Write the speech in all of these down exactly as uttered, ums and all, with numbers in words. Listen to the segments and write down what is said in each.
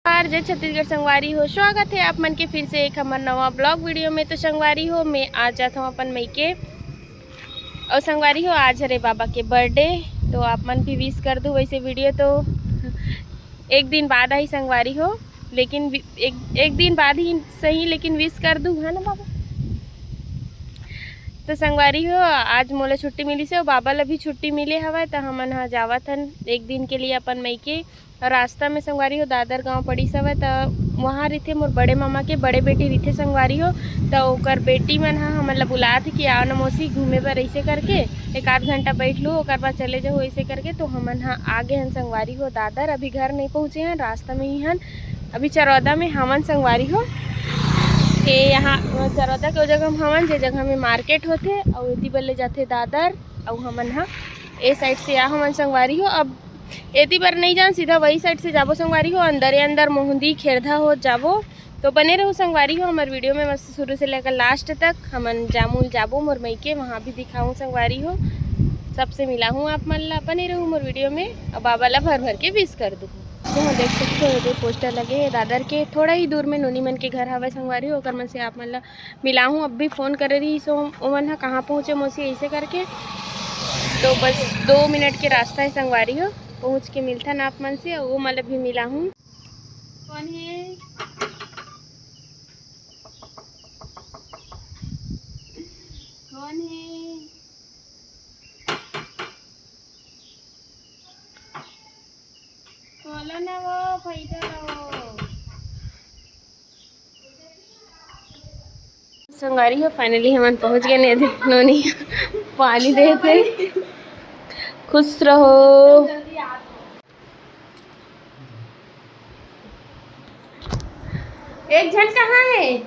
नमस्कार, जय छत्तीसगढ़ संगवारी हो, स्वागत है आप मन के फिर से एक हमर नवा ब्लॉग वीडियो में। तो संगवारी हो, मैं आ जात हूँ अपन मइके। और संगवारी हो, आज हरे बाबा के बर्थडे, तो आप मन भी विश कर दू। वैसे वीडियो तो एक दिन बाद आई संगवारी हो, लेकिन वि- एक, एक दिन बाद ही सही, लेकिन विश कर दू, है ना बाबा? तो संगवारी हो, आज मोला छुट्टी मिली से, बाबा ला भी छुट्टी मिले हवय, तो हमन ह जावत हन एक दिन के लिए अपन मइके। और रास्ता में संगवारी हो, दादर गांव पड़िस हवय, त वहाँ रहिथे मोर बड़े मामा के बड़े बेटी रहिथे संगवारी हो। त ओकर बेटी मन ह हमन ला बुलात हे कि आओ न मौसी घूमे बर, ऐसे करके एक आध घंटा बैठ लू, ओकर बाद चले जाहू, ऐसे करके। तो हमन ह आगे हन संगवारी हो दादर, अभी घर नहीं पहुँचे हन, रास्ता में ही हन, अभी चरौदा में हमन संगवारी हो। के यहाँ चरौदा के ओ जगह में हमन, जे जगह में मार्केट होथे, अउ एती बर ले जाथे दादर, अउ हमन ह ए साइड से आ हमन संगवारी हो। अब एती बर नहीं जान, सीधा वही साइड से जाबो संगवारी हो। अंदरे अंदर मोहंदी खेरधा हो जाबो। तो बने रहू संगवारी हो हमर वीडियो में, मस्त शुरू से लेकर लास्ट तक। हमन जामुल जाबो मोर मइके, वहाँ भी दिखाऊँ संगवारी हो, सबसे मिलाहूँ आप मन ला। बने रहू मोर वीडियो में, अब बाबा ला भर भर के विश कर दू। तो देख सकते हो, ये पोस्टर लगे है दादर के, थोड़ा ही दूर में नोनी मन के घर हवय संगवारी हो, ओकर मन से आप मन ला मिलाहूँ। अब भी फोन करे रही सो, ओमन ह कहाँ पहुँचे मौसी, ऐसे करके। तो बस दो मिनट के रास्ता है संगवारी हो, पहुँच के मिलथन आप मन से, वो मन ला भी मिलाहूँ। कौन है? कौन है? खोलो ना वो, फैदा वो। संगवारी हो, फाइनली हमन पहुंच गए ने। नोनी पानी देते। खुश रहो। एक झन कहाँ है?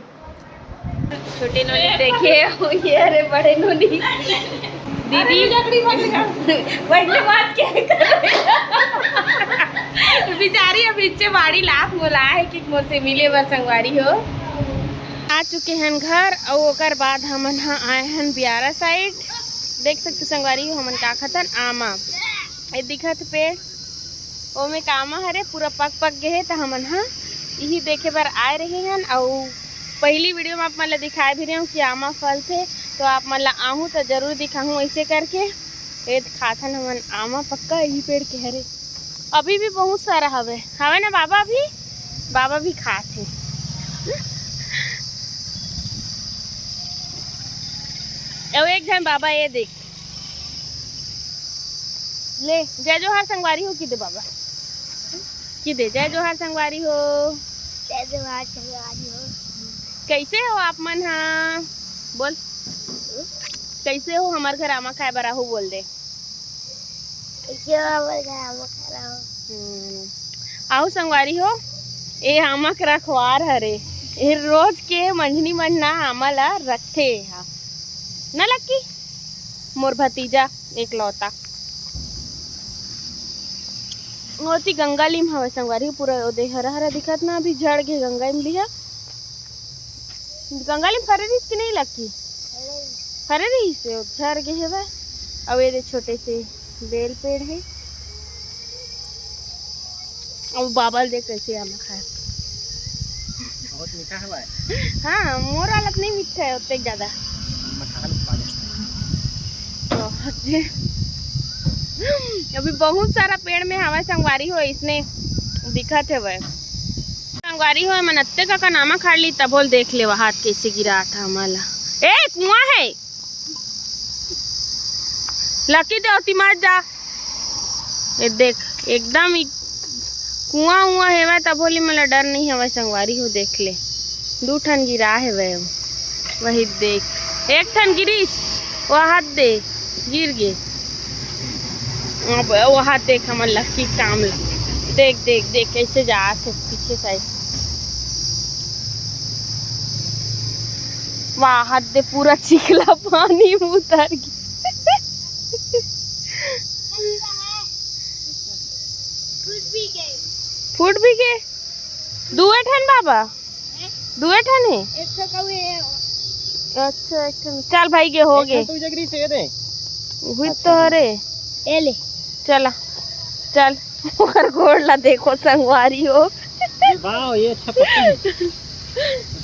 छोटे नोनी देखे हो, ये अरे बड़े नोनी। दीदी वही बात क्या कर रहे हो? बेचारी अभी इच्छे बाड़ी लाख मोला है कि मोर से मिले बर संगवारी हो। आ चुके हैं घर, और ओकर बाद हमन ह आए हैं बियारा साइड। देख सकते संगवारी हो, हमन का खाथन, आमा। ये दिखत पेड़, ओमे कामा हरे, पूरा पक पक गे हे, त हमन ह इही देखे बर आए रहे हन। अउ पहली वीडियो में आप मन ला दिखाए भी रहे हूँ कि आमा फल थे, तो आप मन ला आहूँ त जरूर दिखाहूँ ऐसे करके। ए खाथन हमन आमा, पक्का यही पेड़ के हरे, अभी भी बहुत सारा हवे, हवे ना बाबा? अभी बाबा भी खात हे। अउ एक झन बाबा, ये देख, ले, जय जोहार संगवारी हो, कि दे बाबा, कि दे, जय जोहार संगवारी हो। जय जोहार संगवारी हो। कैसे हो आप मन हा? बोल, कैसे हो? हमार घर आमा खाए बर आहू, बोल दे। कैसे हो? हमार घर आमा खाए बर आहू। हम्म। आऊ संगवारी हो, ए आमा के रखवार हरे, ए रोज के मंझनी मन ना आमा ला रखथे हा, ना लक्की? मोर भतीजा एकलौता। ओती गंगा लीम हवय संगवारी, पूरा ओदे हरा हरा दिखत ना, अभी झड़ गे गंगा इमली ह। गंगा लीम फरे रहिस कि नहीं लक्की? फरे रहिस हे, ओ झड़ गे हवय। अउ एदे छोटे से बेल पेड़ हे। अब बाबा ल देख कैसे आमा खाए। बहुत मीठा हवय। हाँ, मोर हालत नहीं मीठा है ओतेक ज्यादा। मखान खा ले। बहुत जे-, अभी बहुत सारा पेड़ में हवय संगवारी हो, इसने दिखत हवय। संगवारी हो, मन अत्ते का, का नामा खाड़ ली, तभो ल देख ले, हाथ कैसे गिरा था हमला। ए, कुआं है। लकी दे ओती मत जा। ए देख, एकदम इ-, कुआं उआं हेवय, तभो ले मोला डर नहीं हवय संगवारी हो, देख ले, दू ठन गिरा हेवय। वही देख, एक ठन गिरिस, वो हाथ दे, गिर गे। अब वो हाथ देख, हमर लकी काम ला। देख, देख, देख, कैसे जात हे पीछे साइड। वाह, हाथ दे, पूरा चिखला पानी में उतर गे। फूट भी गे। दुए ठन बाबा? दुए ठन हे? एक ठो कौवे हे। अच्छा, एक ठन। चल भाई, गे हो गे। तू जगरी से दे। हुई तो हरे। ए ले। चला, चल। ओकर गोड़ ला देखो संगवारी हो। वाह, ये अच्छा पत्ता है।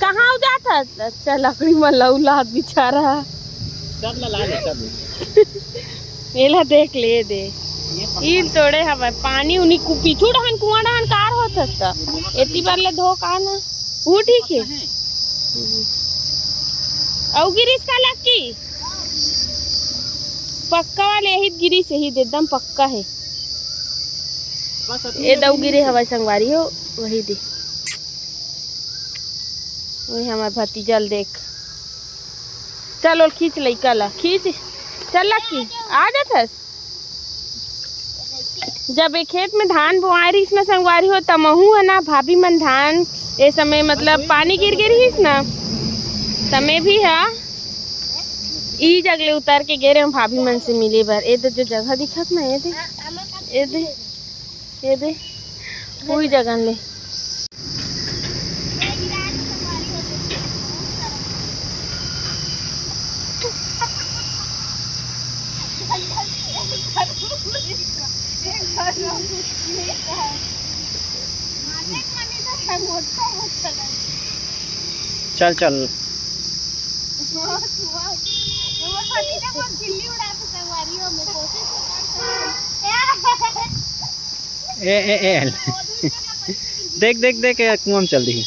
कहाँ हो जाता? अच्छा, लकड़ी में लौलात बेचारा। सब ला, ला ले, सब ले। एला देख ले दे। ये पत्ता इन तोड़े हवय, पानी उनी कु-, पीछू डहन, कुआं डहन कार होत हस त। एती बर ले धो का ना। वो ठीक है। पत्ता है। अउ गिरीश का लक्की? पक्का वाले यही गिरीश, यही दे, एकदम पक्का है। बस अभी ए दऊ गिरे हवय संगवारी हो, वही दे। वही हमार भतीजा ल देख। चल ओल खींच लइका ला, खींच। चल लक्की, आ जाथस। जब ए खेत में धान बोआए रहिस ना संगवारी हो, त महू ह ना भाभी मन धान ए समय मतलब पानी गिर गे रहिस ना, त मैं भी हा ई जग ले उतर के गे रहे भाभी मन से मिले बर। ए दे जो जगह दिखत ना, ए दे, ए दे, ए दे, कोई जगह ले। चल चल। ए ए ए। देख देख देख, ए कुआं में चल दिही।